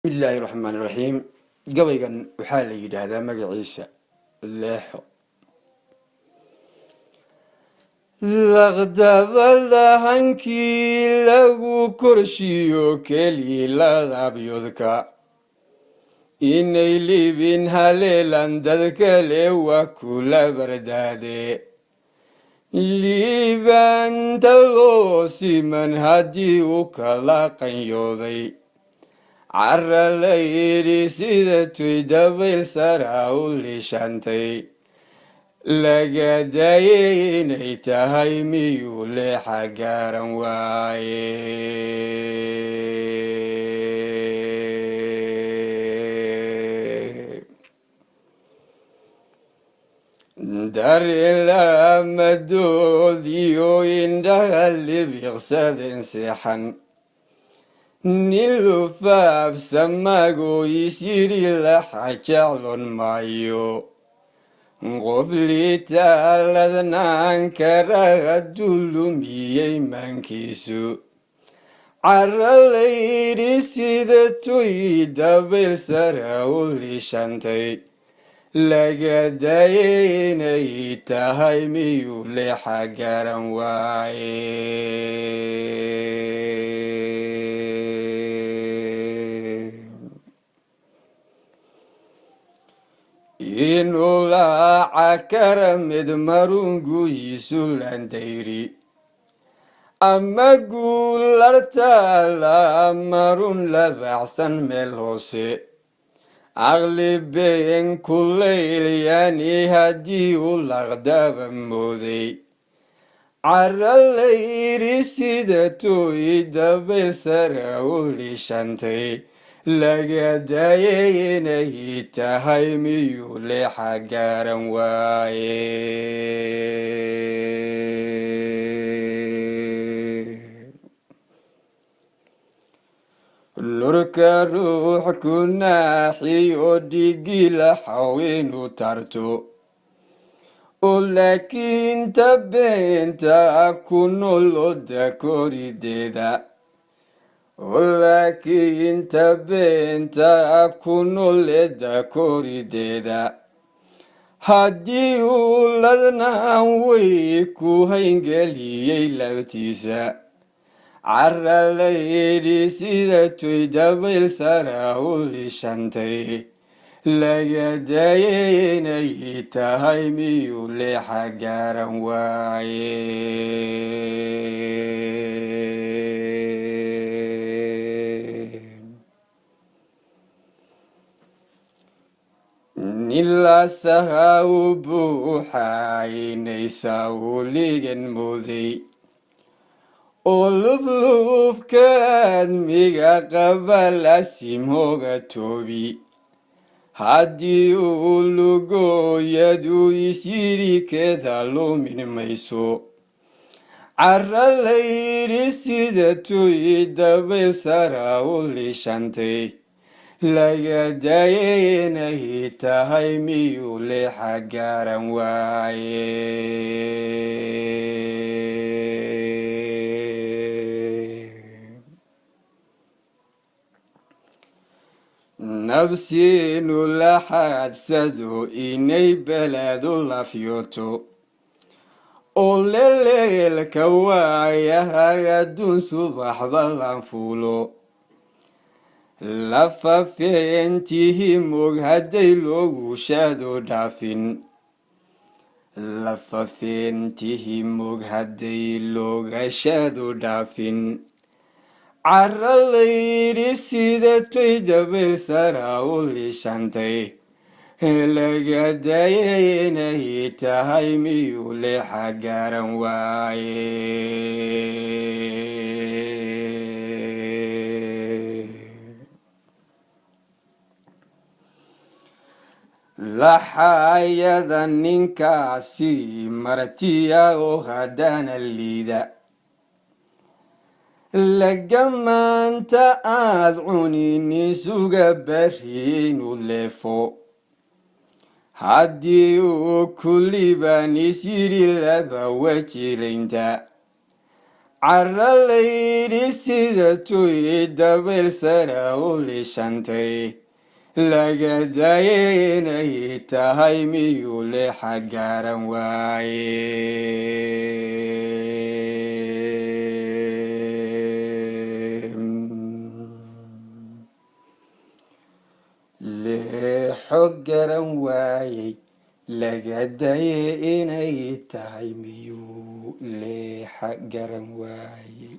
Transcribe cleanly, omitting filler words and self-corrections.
Bismillaahi raxmaani raxiim. Gabaygan waxaa la yidhaahdaa magaciisa Leexo. Laqdabada hankii lagu korshiyo keli ladabyodka inay libin haleelan dadkale waa kula bardaade liibaanta loo siman haddii uu kala qanyooday cara la yidhi sida tuy dabayl sara u lishantay laga daayay inay tahay miyuu leexa gaaran waaye. Darin laamadoodiyo indhaha libiqsadeen seexan nin lufaabsamago isyidhi laxa jeclon maayo qof liitaaladnaan kara hadduu lumiyey maankiisu cara layidhi sida tuy dabayl sara u lishantay laga daayay inay tahay miyuu leexa garan waaye. Inuu laaca kara mid marunguyiisu landayri ama guulartaala marun labacsan meel hoose aqli been kulaylyani haddii uu laqdaba mooday cara layidhi sida tuy dabayl sara u lishantay laga daayay inay tahay miyuu leexa gaaran waaye. Lurka ruux ku naaxiyo dhigi laxaw inuu tarto oo laakiin ta beenta ku noloda korideeda oo laakiin ta beenta ku noleda korideeda haddii uu ladnaan wey ku hayngeliyey labtiisa cara layidhi sida tuy dabayl sara u lishantay laga daayay inay tahay miyuu leexa gaaran waaye. Nin laasaha u buuxaynaysa uligan mooday oo luflufka aadmiga qaba laasimhooga toobi haddii uu lugooyadu isyidhi keeda lumin mayso cara layidhi sida tuy dabayl sara u lishantay laga daayay inay tahay miyuu leexa gaaran waaye. Nabsiinu la xaadsado inay beledu lafyoto oo leleelka waayaha adduun subaxba lanfuulo lafafeentihi mog hadday loogu shaado dhaafin lafafeentihi mog hadday looga shaado dhaafin cara layidhi sida tuy dabayl sara u lishantay laga daayay inay tahay miyuu leexa gaaran waaye. Laxaayada ninkaasi martiya oo haddana liida laga maanta aad cuninin suga bari inuu leefo haddii uu kulliban isyidhi laba wajilaynta. Cara layidhi sida tuy dabayl sara u lishantay, laga daayay inay tahay, miyuu leexa garan waaye? Leexo garan waayey, laga dayay inay tahay, miyuu leexa garan waayey?